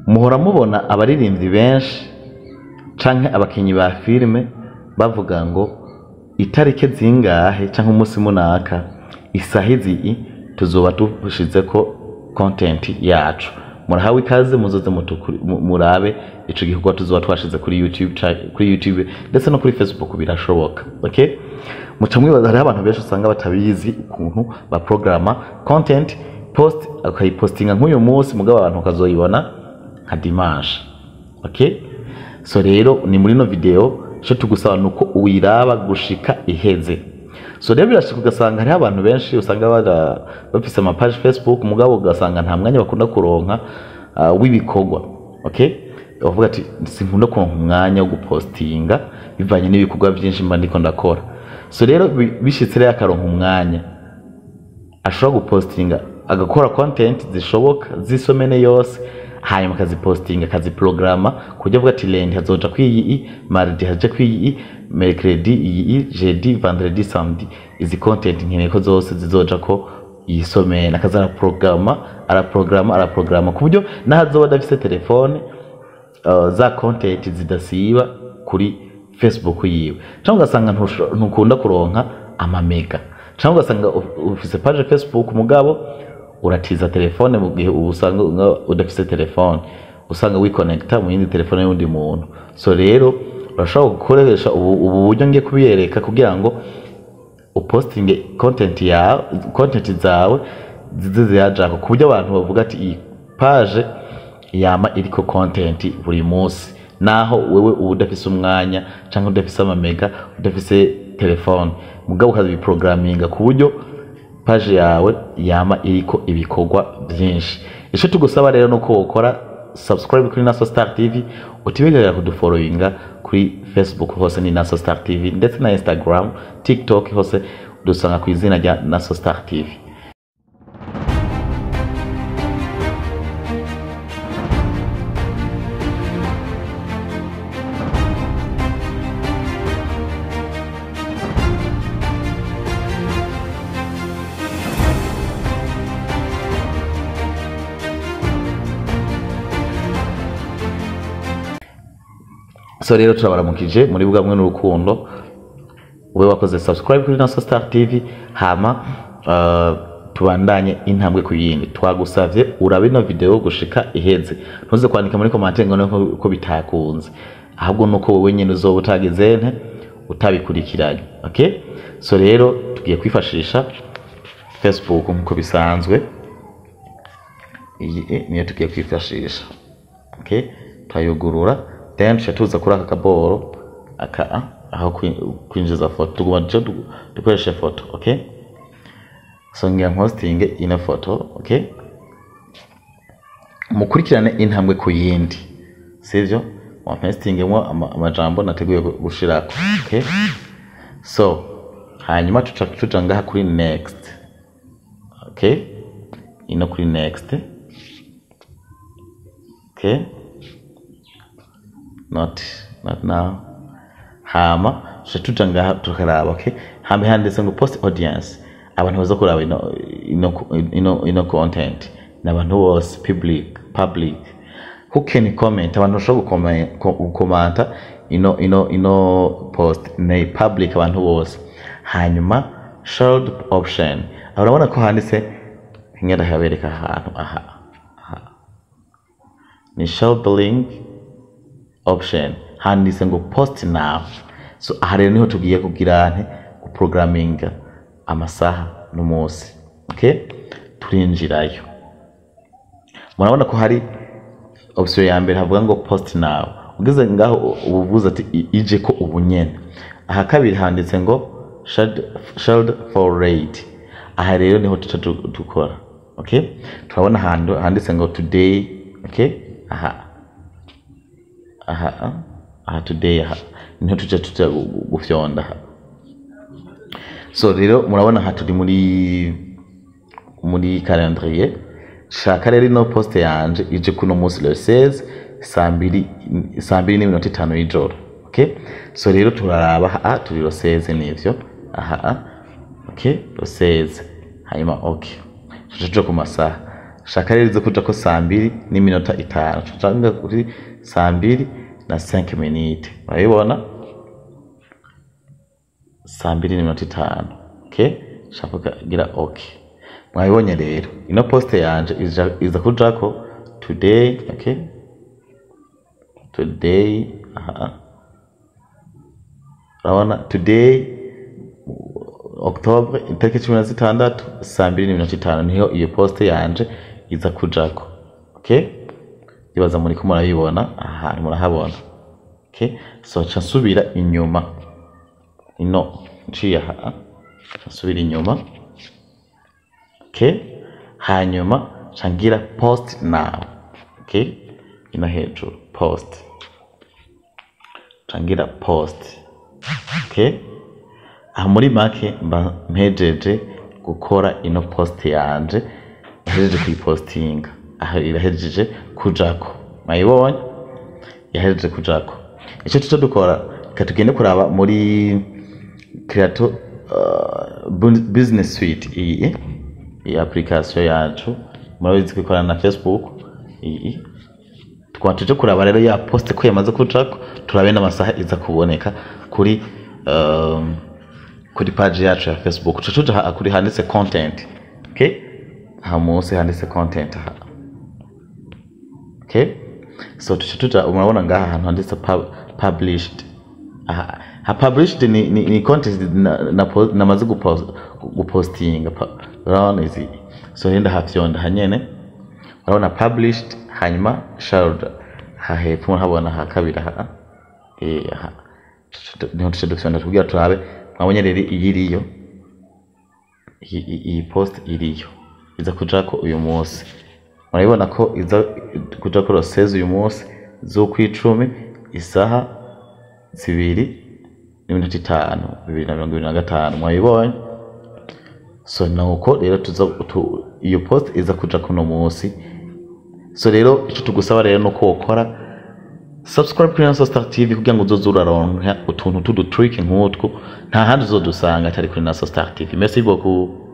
Muhora mubona abaririmbyi benshi canke abakinyi ba filime bavuga ngo itarike zingahe canke umunsi munaka isaha izi tuzoba dushizeko content yacu. Murahawe ikaze, muzoze murabe ico gikorwa tuzoba twashize kuri YouTube, kuri YouTube ndetse no kuri Facebook birashoboka. Okay, muca mwibaza hariho abantu benshi usanga batabizi ukuntu baprograma content post, akayipostinga nk'uyu munsi mugabo abantu bakazoyibona nka dimanche. Okay, so rero ni muri no video ico tugusaba nuko uyiraba gushika iheze. So rero birashika ugasanga hariho abantu benshi usanga bafise ama page Facebook mugabo ugasanga nta mwanya bakunda kuronka w'ibikorwa. Okay, bavuga ati sinkunda kuronka umwanya wo gupostinga bivanye n'ibikorwa byinshi mba ndiko ndakora. So rero bishitse rero akaronka umwanya ashobora gupostinga agakora content zishoboka z'isomene yose, hanyuma akazipostinga akaziprograma kuburyo avuga ati lundi hazoja kwiyi, mardi haje kwiyi, mercredi iyi, jeudi, vendredi, samedi, izi content nkeneye ko zose zizoja ko iyi semaine. Akaza araprograma, araprograma, araprograma ku buryo naho azoba adafise telefone, za content zidasiba kuri Facebook yiwe. Cyangwa ugasanga ntukunda kuronka amamega, cyangwa ugasanga ufise page Facebook mugabo uratiza telefone mu gihe usanga udafise telefone, usanga wikonekta mu yindi telefone y'undi muntu. So rero urashobora gukoresha ubu buryo ngiye kubiyereka kugira ngo upostinge content yawe, content zawe zize zirajako ku buryo abantu bavuga ati iyi page yama iriko content buri munsi, naho wewe uba udafise umwanya canke udafise amamega, udafise telefone, mugabo ukabiprogramminga ku buryo page yawe yama iriko ibikorwa byinshi. Ico tugusaba rero nuko wokora subscribe kuri Naso Star TV, utibagira kudufollowinga kuri Facebook hose ni Naso Star TV, ndetse na Instagram, TikTok hose dusanga ku izina rya Naso Star TV. So rero turabaramukije muri bwamwe n'urukundo, ube wakoze subscribe kuri Naso Star TV, hama tubandanye intambwe ku yindi. Twagusavye urabe ino video gushika iheze, ntuze kwandika muri commentaire ngo nuko ko bitakunze, ahubwo nuko wowe nyene uzoba utagize nte utabikurikiranye. Okay, so rero tugiye kwifashisha Facebook nkuko bisanzwe, iyi niyo tugiye kwifashisha. Okay, turayugurura then tuca tuza kuri aka kaboro aka aho kwinjiza foto, tuguma dukoreshe foto. Okay, so ngira hosting ino foto. Okay, mukurikirane intambwe ku yindi, sivyo? Wampestingemo amajambo nateguye gushirako. Okay, so hanyuma tuca tuja ngaha kuri next. Okay, ino kuri next. Okay, not now. Hama tuca tuja ngaha tukaraba. Okay, hama handitse ngo post audience, abantu baza kuraba ino content ni abantu bose, public who can comment, abantu bashobora gukomanta ino post ni public, abantu bose. Hanyuma shared option, aho urabona ko handitse ngenda habereka ahantu aha ni shared link option, handitse ngo post now. So aha rero niho tugiye kugira nte guprogramminga amasaha n'umunsi. Okay, turinjirayo, murabona ko hari option ya mbere havuga ngo post now. Ugeze ngaho ubuvuze ati ije ko ubunyene. Aha kabiri handitse ngo shared for rate, aha rero niho tuca dukora. Okay, turabona handitse ngo today. Okay, aha aha aha today, aha niho tuca gufyonda. So rero murabona aha turi muri calendrier. Shaka rero ino post yanje ije kuno munsi le 16 saa 2:05 y'ijoro. Okay, so rero turaraba aha turi le 16 nivyo aha. Okay, le 16 hanyuma okay tuja ku masaha Shaka rero ize kujako 2:05, nca kuri 2:05, murabibona, 2:05. Okay, shaka kugira okay. Mwabibonye rero, ino post yanje iza kujako today. Okay, today, aha, urabona today, October itariki 16, 2:05, niho iyo post yanje iza kujako. Okay, ibaza muri ko murabibona, aha murahabona. Okay, so nca nsubira inyuma ino, nciye aha, nca nsubira inyuma. Okay, hanyuma nca ngira post now. Okay, ino hejuru post, nca ngira post. Okay, aha muri make mba mpejeje gukora ino post yanje, yahejeje kuyipostinga, aha irahejeje kujako, mwayibonye, yahejeje kujako. Icyo tuca dukora, reka tugende kuraba muri Creator Business Suite, iyi application yacu murabizi ko ikorana na Facebook. Iyi tukaba tuje kuraba rero ya post ko yamaze kujako, turabe n'amasaha iza kuboneka kuri page yacu ya Facebook. Tuca tuja aha kuri handitse content. Okay, aha munsi handitse content aha. Okay, so tuca tuja, murabona ngaha ahantu handitse published. Aha ha published ni content namaze gupostinga. Urabona izi, so rero ndahafyonda hanyene, urabona published, hanyuma shared ha hepfo murahabona ha kabiri aha. Aha niho tuca dufyonda kugira turabe. Mwabonye rero iyi iriyo, iyi post iriyo iza kujako uyu munsi, murabibona ko iza kujako le 16 uyu munsi z'ukwicumi, isaha 2:05, 2025, mwabibonye. So nuko rero tuza iyo post iza kuja kuno munsi. So rero ico tugusaba rero nuko wokora subscribe kuri Naso Star TV kugira ngo uzoze uraronka utuntu tudu trick nk'utwo, nta handi uzodusanga atari kuri Naso Star TV. Merci beaucoup.